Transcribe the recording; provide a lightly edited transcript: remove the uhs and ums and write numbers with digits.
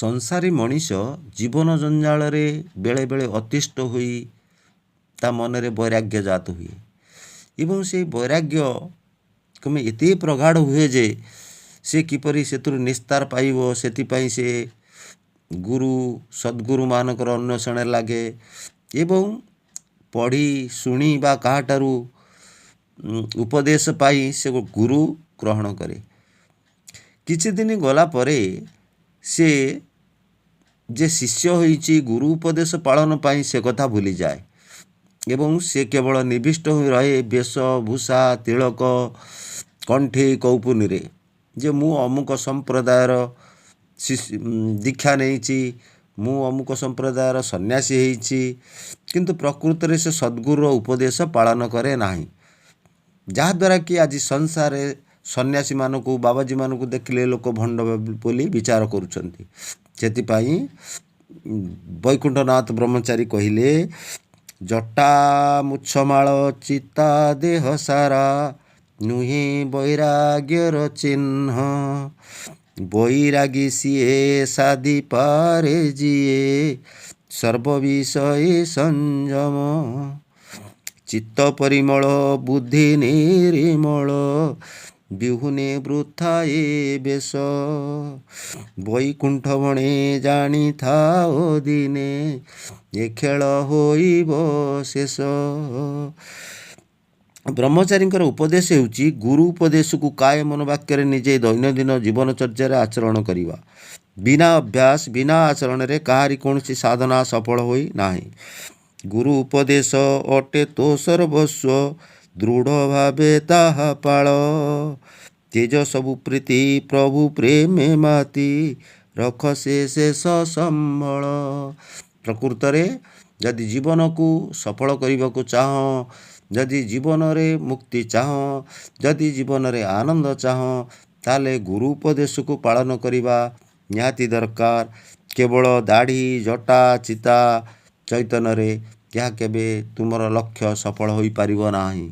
ସଂସାରୀ ମଣିଷ ଜୀବନ ଜଞ୍ଜାଳରେ ବେଳେବେଳେ ଅତିଷ୍ଠ ହୋଇ ତା ମନରେ ବୈରାଗ୍ୟ ଜାତ ହୁଏ ଏବଂ ସେଇ ବୈରାଗ୍ୟ କ୍ରମେ ଏତେ ପ୍ରଗାଢ଼ ହୁଏ ଯେ ସେ କିପରି ସେଥିରୁ ନିସ୍ତାର ପାଇବ, ସେଥିପାଇଁ ସେ ଗୁରୁ ସଦ୍ଗୁରୁମାନଙ୍କର ଅନ୍ୱେଷଣରେ ଲାଗେ ଏବଂ ପଢ଼ି ଶୁଣି ବା କାହାଠାରୁ ଉପଦେଶ ପାଇ ସେ ଗୁରୁ ଗ୍ରହଣ କରେ। କିଛି ଦିନ ଗଲା ପରେ ସେ ଯେ ଶିଷ୍ୟ ହୋଇଛି, ଗୁରୁ ଉପଦେଶ ପାଳନ ପାଇଁ ସେ କଥା ଭୁଲିଯାଏ ଏବଂ ସେ କେବଳ ନିବିଷ୍ଟ ହୋଇ ରହେ ବେଶ ଭୂଷା ତିଳକ କଣ୍ଠେଇ କୌପୁନୀରେ, ଯେ ମୁଁ ଅମୁକ ସମ୍ପ୍ରଦାୟର ଦୀକ୍ଷା ନେଇଛି, ମୁଁ ଅମୁକ ସମ୍ପ୍ରଦାୟର ସନ୍ନ୍ୟାସୀ ହେଇଛି, କିନ୍ତୁ ପ୍ରକୃତରେ ସେ ସଦ୍ଗୁରୁର ଉପଦେଶ ପାଳନ କରେ ନାହିଁ। ଯାହାଦ୍ୱାରା କି ଆଜି ସଂସାରରେ ସନ୍ନ୍ୟାସୀମାନଙ୍କୁ, ବାବାଜୀମାନଙ୍କୁ ଦେଖିଲେ ଲୋକ ଭଣ୍ଡ ବୋଲି ବିଚାର କରୁଛନ୍ତି। ସେଥିପାଇଁ ବୈକୁଣ୍ଠନାଥ ବ୍ରହ୍ମଚାରୀ କହିଲେ, ଜଟା ମୁଛମାଳ ଚିତା ଦେହ ସାରା ନୁହେଁ ବୈରାଗ୍ୟର ଚିହ୍ନ, ବୈରାଗୀ ସିଏ ସାଧି ପାରେ ଯିଏ ସର୍ବ ବିଷୟେ ସଂଯମ, ଚିତ୍ତ ପରିମଳ ବୁଦ୍ଧି ନିର୍ମଳ ବିହୁନେ ବୃଥା ଏ ବେଶ, ବୈକୁଣ୍ଠ ବଣେ ଜାଣିଥାଅ ଦିନେ ଏ ଖେଳ ହୋଇବ ଶେଷ। ବ୍ରହ୍ମଚାରୀଙ୍କର ଉପଦେଶ ହେଉଛି ଗୁରୁ ଉପଦେଶକୁ କାୟ ମନ ବାକ୍ୟରେ ନିଜେ ଦୈନନ୍ଦିନ ଜୀବନଚର୍ଯ୍ୟାରେ ଆଚରଣ କରିବା। ବିନା ଅଭ୍ୟାସ, ବିନା ଆଚରଣରେ କାହାରି କୌଣସି ସାଧନା ସଫଳ ହୋଇ ନାହିଁ। ଗୁରୁ ଉପଦେଶ ଅଟେ ତୋ ସର୍ବସ୍ୱ, ଦୃଢ଼ ଭାବେ ତାହା ପାଳ, ତେଜ ସବୁ ପ୍ରୀତି ପ୍ରଭୁ ପ୍ରେମେ ମାତି, ରଖ ସେ ଶେଷ ସମ୍ବଳ। ପ୍ରକୃତରେ ଯଦି ଜୀବନକୁ ସଫଳ କରିବାକୁ ଚାହଁ, ଯଦି ଜୀବନରେ ମୁକ୍ତି ଚାହଁ, ଯଦି ଜୀବନରେ ଆନନ୍ଦ ଚାହଁ, ତାହେଲେ ଗୁରୁ ଉପଦେଶକୁ ପାଳନ କରିବା ନିହାତି ଦରକାର। କେବଳ ଦାଢ଼ି ଜଟା ଚିତା ଚୈତନ୍ୟରେ ଏହା କେବେ ତୁମର ଲକ୍ଷ୍ୟ ସଫଳ ହୋଇପାରିବ ନାହିଁ।